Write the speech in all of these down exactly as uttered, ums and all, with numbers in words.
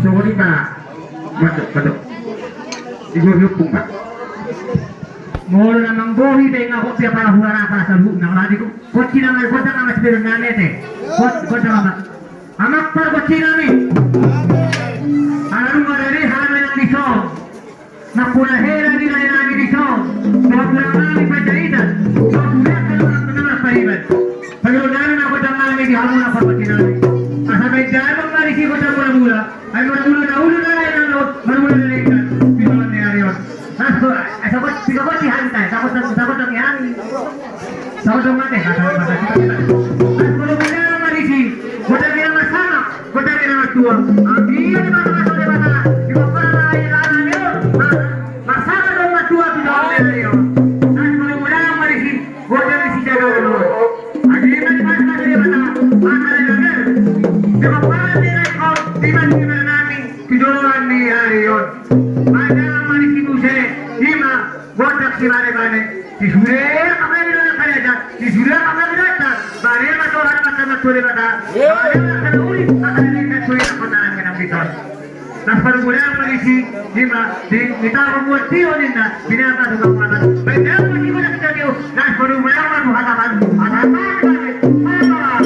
Songon i ma. Masuk, masuk. Igo hiuppung ma. Molo na manggohi be nga kopi apa hura apa saluhutna lagi. Kunci nama kota nama sebenarnya te. Kota nama. Amak par kunci nami. Alam ada di halaman yang di song. Nampuna hela ni lae-lae di son, nampuna nami Panjaitan, nampuna kaluar tengah pariban. Pagiro nami na kota nami di hamu na papatinami. Asa baen damang ma disi kota mula-mula. Ai mula-mula na ulu na lae na lo, mula-mula na lengkan. Pisolan ni ari on. Asa kota, asa kota, asa kota ni hami, asa kota, asa kota ni hami. Saudara mate, kata mata kita kita. Mas mula-mula na marisi, kota ni na marsama, kota ni na martua. Amin. Di mata mata di mata, di kota lain lain. Marsama dong martua tu dalam daerah yo. Mas mula-mula na marisi, kota ni si jaga dulu. Amin. Di mata mata di mata, mata di mata. Di kota ni na ikon, di mata di mata nami, di dolan ni ari on. Mata marisi muse, di ma Gondang si bane-bane, si sude apa yang dilakukan aja, si sude apa yang dilakukan, bane ma Tuhan, mata ma Tuhan, mata, bane ma Tuhan, uli, mata ini kan Tuhan, apa tangan kena pisau. Nah, baru mulai apa di si, di ma, di, kita membuat tio ninna, bini apa tuh kamu kata, baik, jangan pergi pada kita tio, nah, baru mulai apa tuh hadapan, hadapan, hadapan.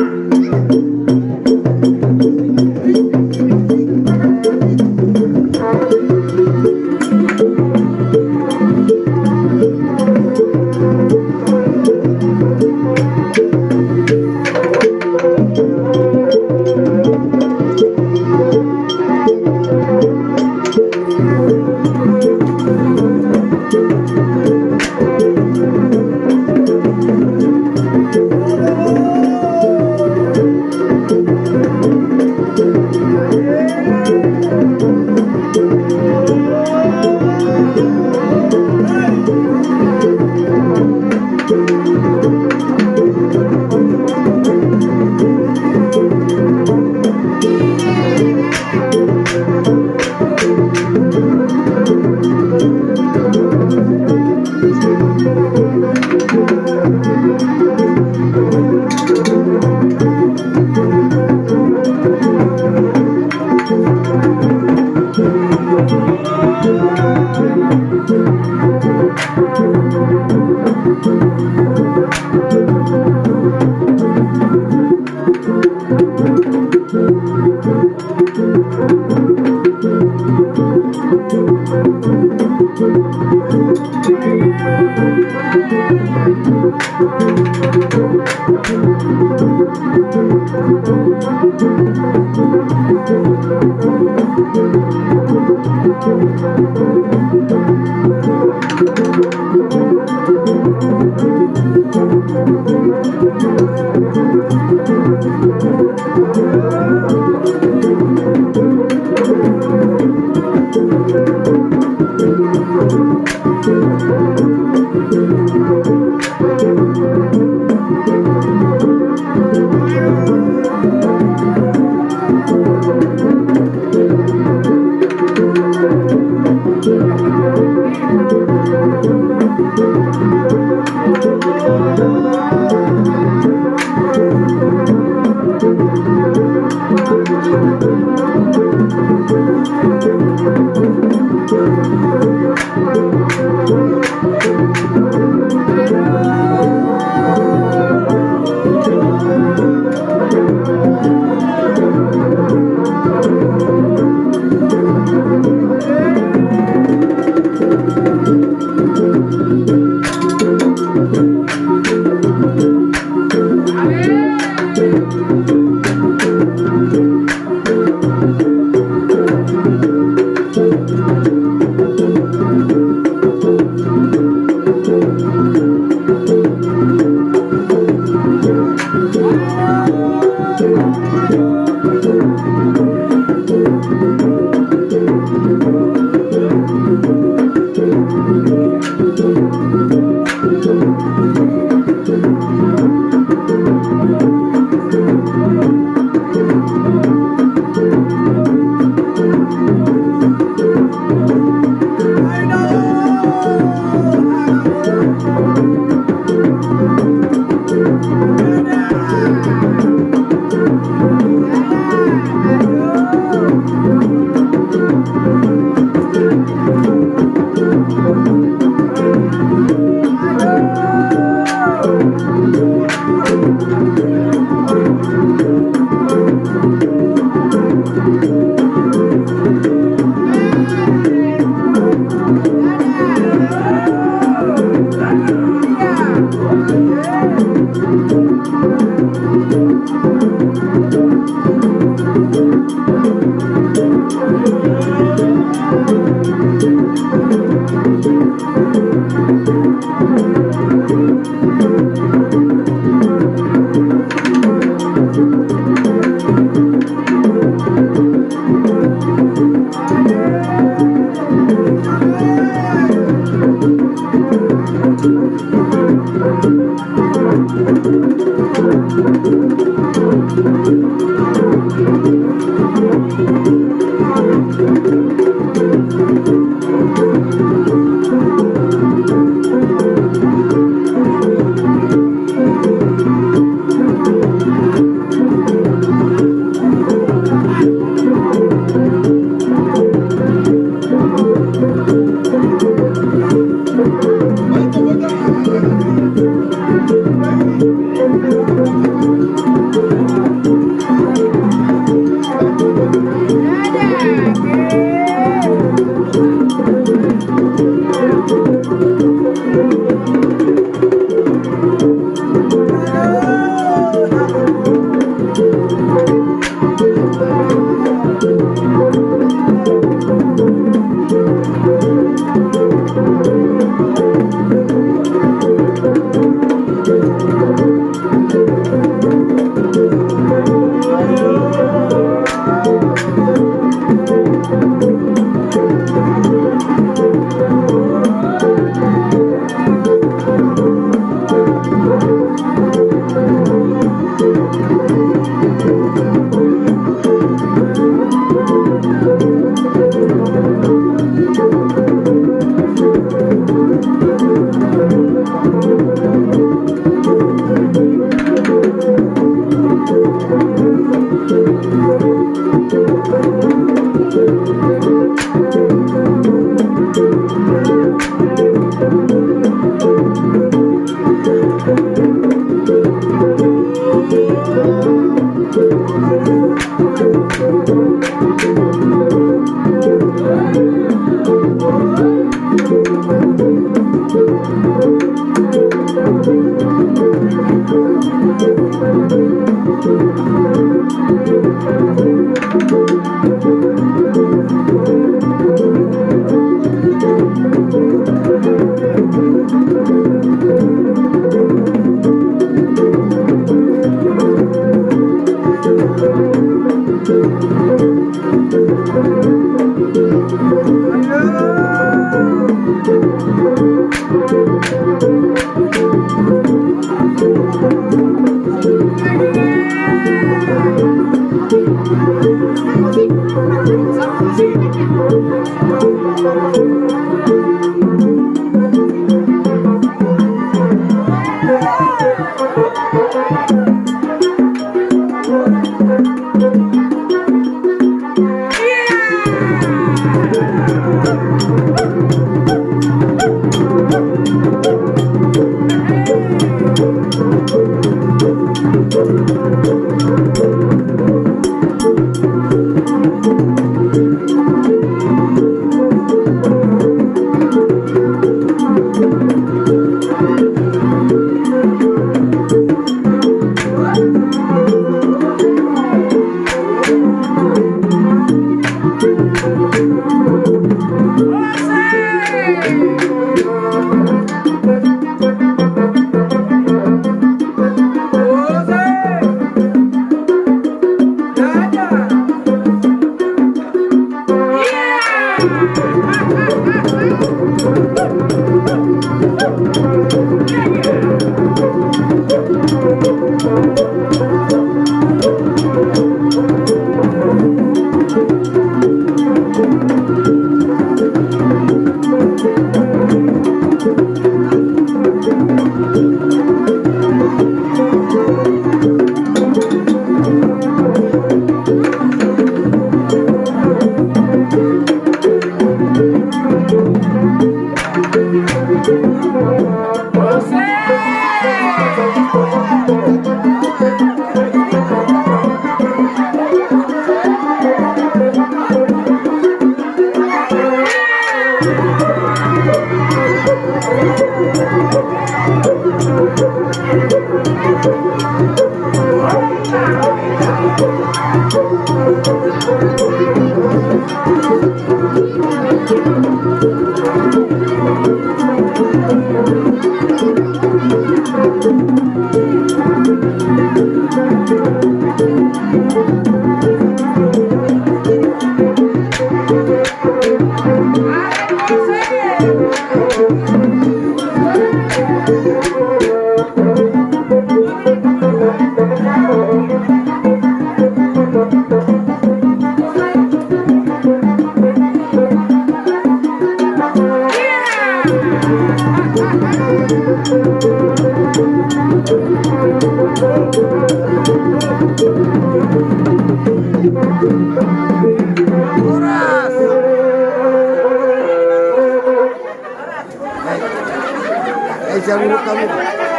Sian uruk kami.